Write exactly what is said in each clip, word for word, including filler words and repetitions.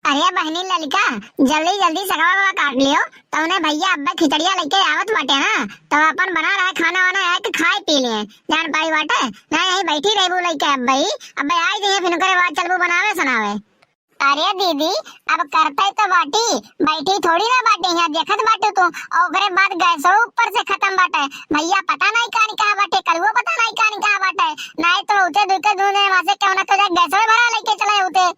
अरे बहिनी ललिका, जल्दी जल्दी सगवा गवा काट लियो, तौने भइया अब्बे खिचड़िया लइके आवत बाटे ना, तौ अपन बना रहे खाना वाना आए के खाए पी लिए, जान पाई बाटे ना, यहीं बैठी रहबू लइके अब्बे ही, अब्बे आई जइहे फिर ओकरे बाद चलबू बनावे सनावे। अरे दीदी, अब करते तो बाटी, बैठी थोड़ी ना बाटी, यहाँ देखत बाटू तू, और ओकरे बाद गैसो ऊपर से खत्म बाटे, भइया पता नहीं कान कहाँ बाटे, कलुओ पता नहीं कान कहाँ बाटे, नहीं तो उते दुके दूने वहाँ से क्यों ना तो गैसो भरा लइके चले उते।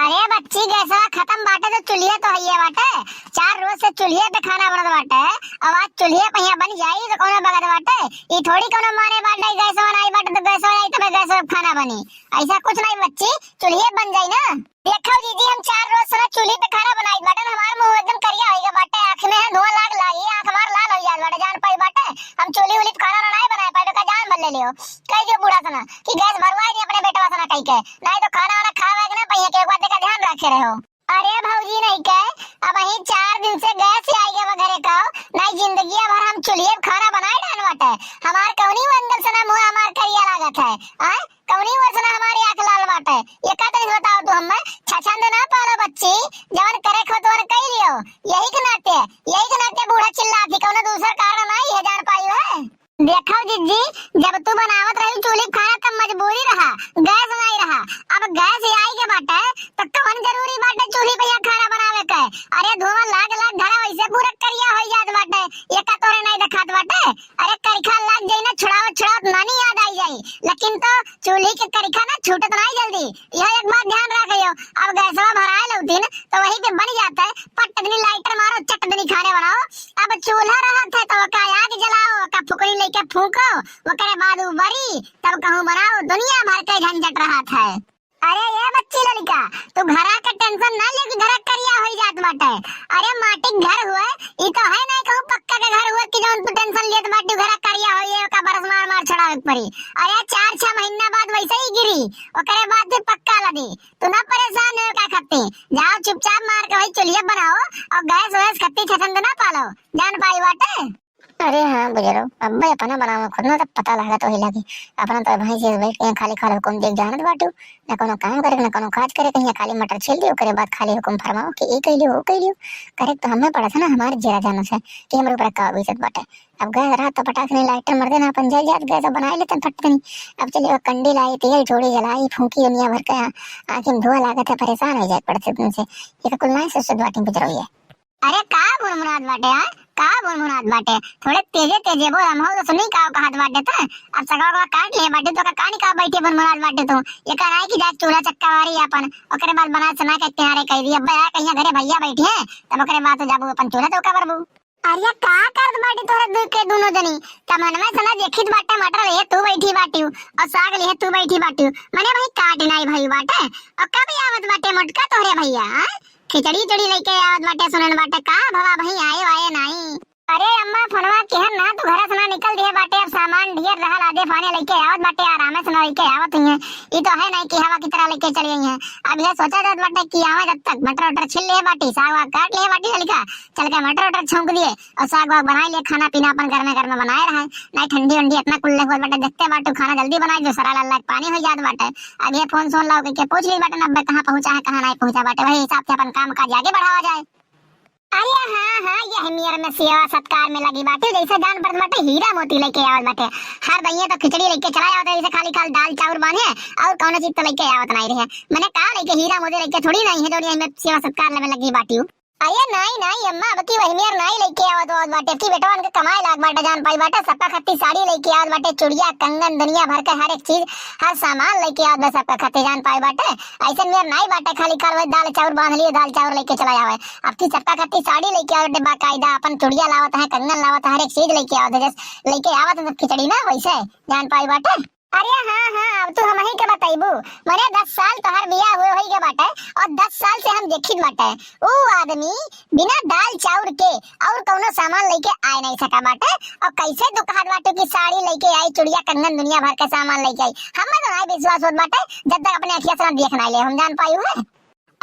अरे बच्ची, गैसवा खत्म बाटे तो चूल्हे तो हइये बाटे। चार रोज से चूल्हे पे खाना बनत बाटे। अब आज चूल्हे पे यहाँ बन जाई तो कौनो बगत बाटे? ई थोड़ी कौनो माने बाटे, गैसवा नाई बाटे तो गैसवा आई तबे गैसवा पे खाना बनी। ऐसा कुछ नहीं बच्ची, चूल्हे बन जाई ना। देखो दीदी, हम चार रोज से ना चूल्हे पे खाना बनाई बाटे, हमार मुंह एकदम करिया होइगा बाटे, आँख में है धुआं लाग लागी, आँख हमार लाल हो जात बाटे, जान पाई बाटे। हम चूल्हे उल्हे पे खाना ना नहीं बनाए पाए, का जान भर ले लियो। कह दियो बूढ़ा से ना कि गैस भरवाई नहीं अपने बेटवा से ना कह के, नहीं तो खाना वाना खावे के ना पहिए के, एक बात का ध्यान रखे रहो। अरे भौजी नहीं के, अब यही चार दिन से गैस ही आई गवा घरे का, नहीं जिंदगी भर हम चूल्हे पे खाना बनाए डान बाटे। हमार कौनी मंगल से ना मुंह हमार करिया लागत है, आय? कौनी वजह से ना हमारी आँख लाल बाटे? ये का तनी बताओ तू हमें, छछंद ना पालो बच्ची, जवन करे खो तवन कह लियो। यही के नाते, यही के नाते बूढ़ा चिल्लाती, कौनो दूसर कारण नहीं है, जान पाई है। देखो जिज्जी, जब तू बनावत रही चूल्ही पे खाना तब मजबूरी रहा, गैस नहीं रहा। अब गैस ही आई के बाटे तो कौन जरूरी बाटे चूल्ही पे यहाँ खाना बनावे के? अरे धुआं लाग लाग घरा वैसे पूरा करिया हो जात बाटे, ये का तोरे नहीं देखात बाटे? अरे करिखा लाग जाई ना, छुड़ावत छुड़ावत नानी याद आई जाई, लेकिन तो चूल्ही के करिखा ना छूटत नहीं जल्दी, यह एक बात ध्यान रखियो। अब गैसवा भराए लौती ना तो वहीं पे बन जाता है, पट दनी लाइटर मारो, चट दनी खाने बनाओ। अब चूल्हा रहत है तो ओका आग जलाओ, ओका फुकरी लेके फूको, ओकरे बाद उ बरी, तब कहूँ बनाओ, दुनिया भर के झंझट रहत है। अरे ये बच्ची लड़का, तू घरा के टेंशन ना ले कि घरा करिया होई जात बाटे। अरे माटी के घर हुए, ई तो है नहीं कहूँ पक्का के घर हुए कि जौन तू टेंशन लेत बाटी घरा करिया होई, ये ओका बरस मार मार छुड़ावे के पड़ी। अरे चार छह महीना बाद वैसे ही गिरी, ओकरे बाद फिर पक्का लदी। तू ना परेशान हो का खत्ती, जाओ चुपचाप मार के वही चुलिया बनाओ और गैस वैस खत्ती छछंद ना पालो, जान पाई बाटे। अरे हाँ बुजरो, अब्बे अपना बनावा खुद ना तब पता लागत वही लागे। अपना तो भैंस से बैठ के खाली खाली हुकुम देख जानत बाटू, ना कोनो काम करे, ना कोनो काज करे, कहीं खाली मटर छील दियो, ओकरे बाद खाली हुकुम फरमाओ कि ई कह लियो, वो कह लियो। करे तो हमें पड़ा था ना, हमारे जीरा जानो से कि हमरे ऊपर का बीतत बाटे। अब गैस रहा तो पटाख नहीं, लाइटर मर देना, अपन जल जात गैस बनाए लेते फट कनी। अब चलिए कंडी लाई, तेल छोड़ी, जलाई, फूकी दुनिया भर के आँखी में धुआं लागत है, परेशान हो जाए पड़ते तुमसे। ये तो कुल नहीं सोचत बाटी बुजरो ये। अरे का बुनबुनात बाटे, हाँ? का बुनबुनात बाटे? थोड़े तेजे तेजे बोल, हम हो तो सुनी का कहत बाटे त। अब सगवा गवा काट ले बाटे तो का कानी का बैठे बुनबुनात बाटे तू? ये का नाई कि जा चूल्हा चक्का मारी अपन, ओकरे बाद बना सुना के किनारे कह दी। अब बया कहिया घरे भैया बैठे हैं, तब ओकरे बाद तो जाबू अपन चूल्हा चौका बरबू। अरे का करत बाटी तोहरे दू के दोनों जनी? तमन में सना देखित बाटे मटर लिए तू बैठी बाटी हूँ और साग लिए तू बैठी बाटी हूँ। मने भाई काट नाई भाई बाटे। और कब आवत बाटे मोटका तोहरे भैया, हाँ? खिचड़ी उचड़ी लेके आवत बाटे, सुनन बाटे का भवा भाई आए वाए नाई। अरे अम्मा, फोनवा केहन ना, तू घरा से ना निकल दिए बाटे, अब सामान ढेर रहल, आधे फाने लेके आवत बाटे, आरामे से ना लेके आवत हुई है। ई तो है नहीं कि हवा की तरह लेके चली गई है। अब यह सोचा जात बाटे कि आवे जब तक मटर वटर छील लिए बाटी, साग वाग काट लिए बाटी, चल का, चल के मटर वटर छौंक दिए और साग वाग बनाए लिए, खाना पीना अपन घर में, घर में बनाए रहे, नहीं ठंडी वंडी इतना कुल्ले हुआ बाटे, देखते बाटू खाना जल्दी बनाए, जो सरा लाल लाग पानी हो जात बाटे। अब ये फोन सोन लाओ के पूछ ली बाटे, नब्बे कहाँ पहुँचा है, कहाँ नहीं पहुँचा बाटे, वही हिसाब से अपन काम काज आगे बढ़ावा जाए। अरे हाँ, हाँ, यह मेर में सेवा सत्कार में लगी बाटे, जैसे जान पड़त बाटे हीरा मोती लेके आवत बाटे। हर दइये तो खिचड़ी लेके चला आवत है, जैसे खाली खाल दाल चाउर बांधे और कौनो चीज तो लेके आवत नहीं रहे। मैंने कहा लेके हीरा मोती लेके थोड़ी नहीं है, जो यही में सेवा सत्कार में लगी बाटी हूँ। अरे नहीं, नहीं अम्मा, अब की वही मेर नहीं लेके आवत, आवत बाटे, अब की बेटवा उनके कमाए लाग बाटे, जान पाई बाटे, सबका खत्ती साड़ी लेके आवत बाटे, चुड़िया, कंगन, दुनिया भर के हर एक चीज, हर सामान लेके आवत बा सबका खत्ती, जान पाई बाटे। ऐसे मेर नहीं बाटे, खाली खाल वही दाल चाउर बांध लिए, दाल चाउर लेके चला आवे। अब की सबका खातिर साड़ी लेके आवत बाटे बाकायदा, अपन चुड़िया लावत है, कंगन लावत है, हर एक चीज लेके आवत है, जस लेके आवत है सब खिचड़ी ना, वैसे जान पाई बाटे। अरे हाँ, हाँ, अब तू हमही के बतैबू। मने दस साल तोहर बियाह हुए होई के बाटे और दस साल से हम देखित बाटे, ऊ आदमी बिना दाल चाउर के और कौनो सामान लेके आए नहीं सका बाटे। और कैसे तू कहत बाटे कि साड़ी लेके आई, चुड़िया कंगन दुनिया भर के सामान लेके आई? हमें तो नहीं विश्वास होत बाटे जब तक अपने अखिया से ना देख ना ले, हम जान पाई हुए।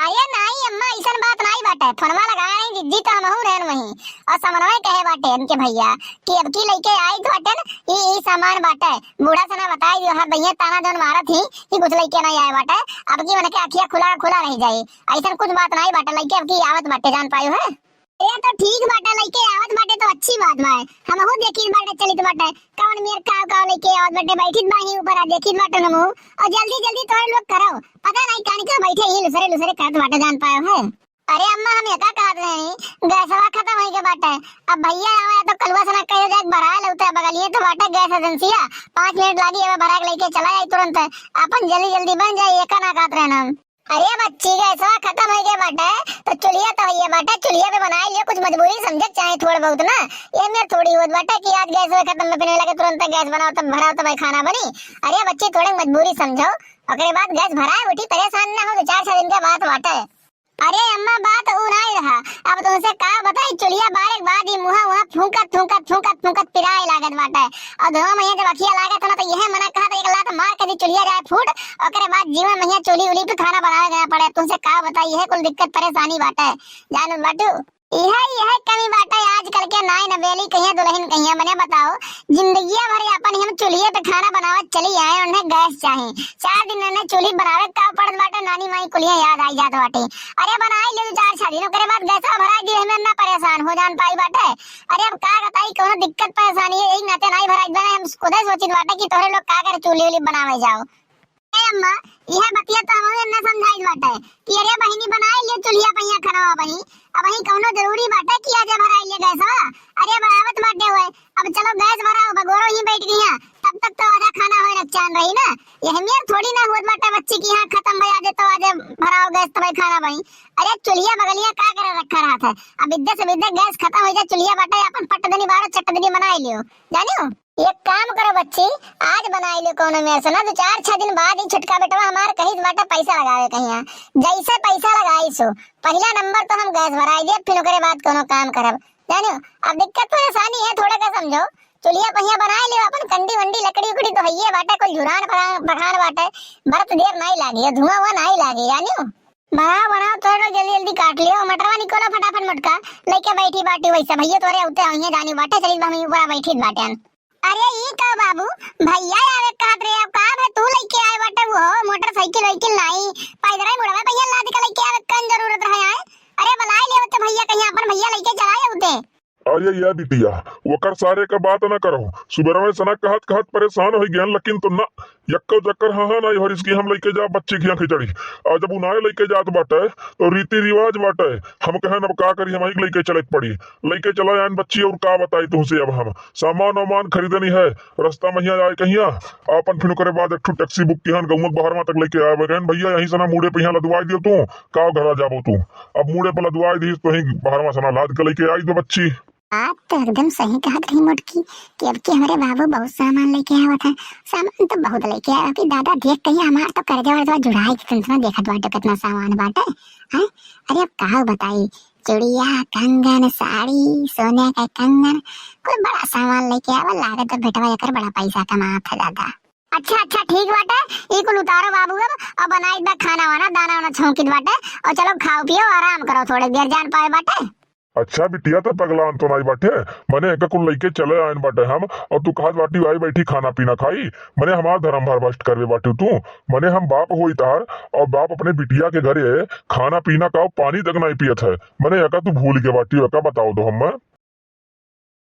अरे नाहीं अम्मा, अइसन बात नाहीं बाटे। फोनवा लगाए रही जिज्जी तो हमहू रहन वहीं। अउर समनवे कहे बाटे इनके भइया कि अब की लइके आइत बाटे न, ई, ई सामान बाटे। बूढ़ा से ना बताई दियो, हर भइया ताना जौन मारत ही कि कुछ लइके नाहीं आए बाटे। अब की उनके अखिया खुला, खुला रहि जाई। अइसन कुछ बात नाहीं बाटे, लइके अब की आवत बाटे, जान पायो है। ए तो ठीक बाटे, लइके आवत बाटे तो अच्छी बात बा। हमहू देखित बाटे, चलित बाटे, कौन मेर काव काव लइके आवत बाटे, बैठित बाही ऊपर आ देखित बाटे हमहू। अउर जल्दी जल्दी तोहरे लोग करो, पता नाहीं कान के बैठे ही लुसरे लुसरे करत बाटे, जान पायो है। अरे अम्मा, हम एका कहत रहे, गैसवा खतम होइ गए बाटे। अब भइया आवे तो कलुआ से ना कहो जाए, भराए लौटे बगलिए तो बाटे गैस एजेंसिया, पाँच मिनट लागी, अब भरा के लइके चला जाई तुरंत, अपन जल्दी जल्दी बन जाई, एका ना कहत रहे हम। अरे बच्ची, गैसवा खतम होइ गए बाटे, तो चुल्हिया तो हइये बाटे, चुल्हिया पे बनाई लियो, कुछ मजबूरी समझे के चाहे थोड़ा बहुत ना। ये मेर थोड़ी होत बाटे कि आज गैसवा खतम में पीने लगे, तुरंत गैस बनाओ तब भराओ तब खाना बनी। अरे बच्ची, थोड़े मजबूरी समझो, ओकरे बाद गैस भराए उठी, परेशान ना हो, दो चार छह दिन के बात बाटे। अरे अम्मा, बात ऊ नाहीं रहा, अब तुमसे का बताई, चुल्हिया बारे के बाद ही मुँहा वहाँ फूंकत फूंकत फूंकत फूंकत पिराए लागत बाटे। अउर धुआं में जब अखिया लागत है ना, तो यह मना कहत एक लात मार के दी चुल्हिया जाए फूट, ओकरे बाद जीवन में यहाँ चूल्ही उल्ही पे खाना बनावे के ना पड़े। तुमसे का बताई, यह कुल दिक्कत परेशानी बाटे, जानू बाटू। यह, यह कमी बाटे आजकल के नाई नवेली कहिया दुल्हन कहिया। मने बताओ, जिंदगिया भर अपन हम चूल्हिए पे खाना बनावत चली आए, उन्हें गैस चाही। चार दिन उन्हें चूल्ही बनावे का पड़त बाटे, नानी माई कुलिया याद आई जात बाटे। अरे बनाई ले दो चार छह दिन, ओकरे बाद गैसवा भराई दी, हमें ना परेशान हो जान पाई बाटे। अरे अब का बताई, कौनो दिक्कत परेशानी है, यही नाते नाई भराई बने। हम खुदे सोचित बाटे कि तोहरे लोग का करे चूल्ही उल्ही बनावे जाओ। ए अम्मा, यह बतिया तो हमहू ना समझाई बाटे कि अरे बहिनी बनाई ले चूल्हिया पहिया खाना बनी, अब वही कौनो जरूरी बाटे कि आज भराई ले गैसवा। अरे अब आवत बाटे हुए, अब चलो गैस भराओ, बगोरो ही बैठ गई हैं, तब तक तो आधा खाना होए रखचान रही ना। यह मेर थोड़ी ना होत बाटे बच्ची की, हाँ खतम भई आज तो आज भराओ गैस तबे खाना बनी। अरे चुल्हिया बगलिया का करे रखा रहत है, अब इद्दे से बिद्दे गैस खतम होइ जाए, चुल्हिया बाटे अपन पट दनी बारो चट दनी बनाई लियो, जानियो। एक काम करो बच्ची, आज बनाई लियो कौनो मेर से ना, दो चार छह दिन बाद ही छुटका बेटवा हमार कहित बाटे पैसा लगावे कहिया, जैसे पैसा लगाई सो, पहिला नंबर तो हम गैस भराई देब, फिर ओकरे बाद कौनो काम करब, जानियो। अब दिक्कत परेशानी है, थोड़ा का समझो, चुल्हिया पहिया बनाई लियो, अपन कंडी वंडी लकड़ी उकड़ी तो हइये बाटे, कुल झुरान फरा-, फखान बाटे, बरत देर नाई लागी, धुआं हुआ नाई लागी, जानियो। बनाओ, बनाओ, तोहरे लोग जल्दी, जल्दी काट लियो। मटरवा निकोलो फटाफट मोटका, लइके बैठी बाटी वैसे। भइया तोहरे उते होइहे जानी बाटे, चली हम ऊपर बैठी बाटे। अरे ई का बाबू, भइया आवे कहत रहे, अब का भे तू लइके आए बाटे वो मोटरसाइकिल वाइकिल नाई, पैदल ही मुड़वा भइया लाद के लइके आवे, कौन जरूरत रहे आए? अरे बुलाए ले तो भइया कहीं अपन भइया लइके चला आए उते। अरे या बिटिया, ओकर सारे का बात न करो। सुबेरवे से ना कहत कहत परेशान होइ गयन, लेकिन तो ना, यक्को चक्कर हाँ हाँ नाई हरिस की हम लइके जा बच्ची खिया खिचड़ी। और जब उनाए लइके जात बाटे, तो रीति रिवाज बाटे, हम कहन अब का करी, हम ही लइके चले के पड़ी। लइके चला आयन बच्ची, और का बताई तुमसे अब हम। सामान वामान खरीदनी है, रास्ता में हियाँ आए कहिया, आपन फिर ओकरे बाद एक ठो टैक्सी बुक किहन, गौवा के बहरवा तक लइके आवे। कहन भइया यहीं से ना मूड़े पे हियाँ लदवाई दियो तू, का घरा जाबो तू। अब मूड़े पे लदवाई दी, तो ही बहरवा से ना लाद के लइके आई दो बच्ची। बात तो एकदम सही कहत रही मोटकी कि अब के हमरे बाबू बहुत सामान लइके आवत है। सामान तो बहुत लइके आवे कि दादा देख कहीं हमार तो कर्जा वर्जा जुड़ाई के टेंशन देखत बाटे कितना सामान बाटे। हैं? अरे अब का बताई, चुड़िया, कंगन, साड़ी, सोने का कंगन, कोई बड़ा सामान लइके आवे, लागत तो बेटवा एकर बड़ा पैसा कमात है दादा। अच्छा, अच्छा, ठीक बाटे, ई कुल उतारो बाबू अब, अब बनाई बा खाना वाना, दाना वाना छौंकित बाटे, और चलो खाओ पियो, आराम करो थोड़े देर, जान पाए बाटे। अच्छा बिटिया, तो पगलान तो नाई बाटे, मने एका कुल लइके चले आयन बाटे हम, और तू कहत बाटी आई बैठी खाना पीना खाई, मने हमार धर्म भर भ्रष्ट करबे बाटी तू। मने हम बाप होई तार, और बाप अपने बिटिया के घरे खाना पीना का पानी तक नाई पियत है, मने एका तू भूल के बाटी, एका बताओ दो हम।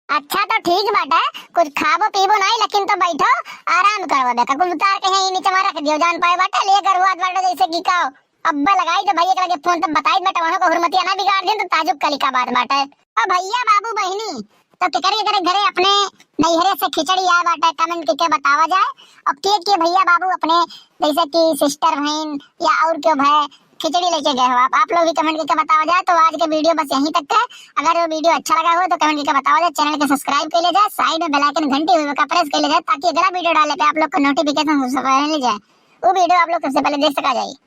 अच्छा तो ठीक बाटे, कुछ खाबो पीबो नाई, लेकिन तो बैठो, आराम करो, देखा कुल उतार के यहीं नीचे में रख दियो, जान पाए बाटे, ले गरुआत बाटे जैसे कि का। अब्बे लगाई तो भैया के लगे फोन, तब बताई बेटा, वहाँ को हुरमतिया ना बिगाड़ देन, तो ताजुब कली का बात बाटे। अब भैया, बाबू, बहिनी, तो केकरे केकरे घरे अपने नैहरे से खिचड़ी आए बाटे, कमेंट करके बतावा जाए। और के के भैया, बाबू, अपने जैसे कि सिस्टर बहन या और क्यों भाई खिचड़ी लेके गए हो आप, आप लोग भी कमेंट करके बतावा जाए। तो आज के वीडियो बस यहीं तक है। अगर वो वीडियो अच्छा लगा हो तो कमेंट करके बतावा जाए, चैनल के सब्सक्राइब कर ले जाए, साइड में बेल आइकन घंटी हुई का प्रेस कर ले जाए, ताकि अगला वीडियो डाले पे आप लोग को नोटिफिकेशन सबसे पहले मिल जाए, वो वीडियो आप लोग सबसे पहले देख सका जाए।